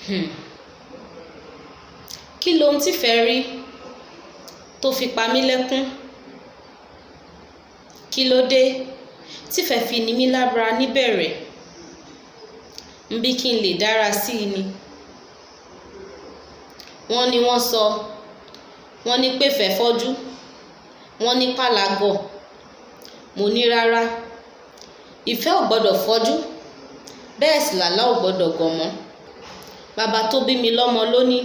Hmm. Kí lohun tífẹ̀ẹ́ rí tó fi pa mí lẹ́kún? Kí ló dé tífẹ̀ẹ́ fi ni mí lára níbẹ̀rẹ̀? Nbí kí n lè dára sí i ni. Wọ́n ní wọ́n sọ, wọ́n ní péfẹ̀ẹ́ fọ́jú, wọ́n ní pálá gọ̀. Mo ní rárá, ìfẹ́ ò gbọdọ̀ fọ́jú, bẹ́ẹ̀ sì làlá ò gbọdọ̀ gọ̀ mọ́. Bàbá tó bí mi lọ́mọ ló ní,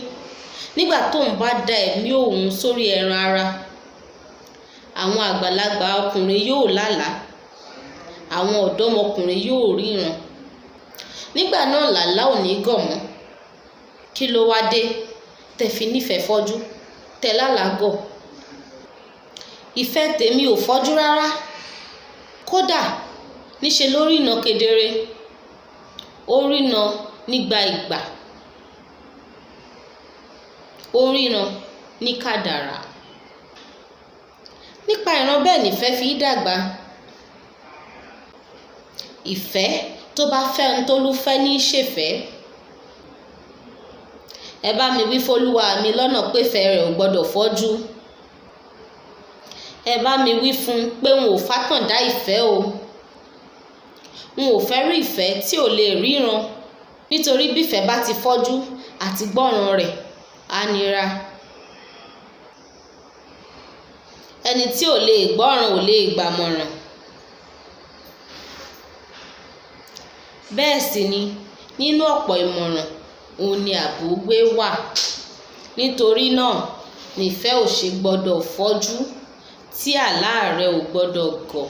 nígbà tóun bá da ẹ̀mí òun sórí ẹran ara, àwọn àgbàlagbà ọkùnrin yóò lálàá, àwọn ọ̀dọ́mọkùnrin yóò ríran. Nígbà náà làlá ò ní gọ̀ mọ́. Kí ló wá dé tẹ fi nífẹ̀ẹ́ fọ́jú, tẹ lálàá gọ̀? Ìfẹ́ tèmi ò fọ́jú rárá. Kódà níṣe ló ríran kedere, ó ríran nígbà ìgbà, ó ríran ní kádàrá. Nípa ìran bẹ́ẹ̀ nìfẹ́ fi dàgbà. Ìfẹ́ tó bá fẹ́ ohun t'Olú fẹ́ ní í ṣèfẹ́. Ẹ bá mi wí f'Olúwa mi lọ́nà péfẹ̀ẹ́ rẹ̀ ò gbọdọ̀ fọ́jú. Ẹ bá mi wí fún un pé n ò fátàndá ìfẹ́ o. N ò fẹ́ rí ìfẹ́ tí ò lè ríran, nítorí bífẹ̀ẹ́ bá ti fọ́jú àti gbọ́ràn rẹ̀ á nira. Ẹni tí ò lè gbọ́ràn ò lè gbàmọ̀ràn. Bẹ́ẹ̀ sì ni nínú ọ̀pọ̀ ìmọ̀ràn òun ni ààbò gbé wà. Nítorí náà nìfẹ́ ò ṣe gbọdọ̀ fọ́jú, tí àlá rẹ̀ ò gbọdọ̀ gọ̀.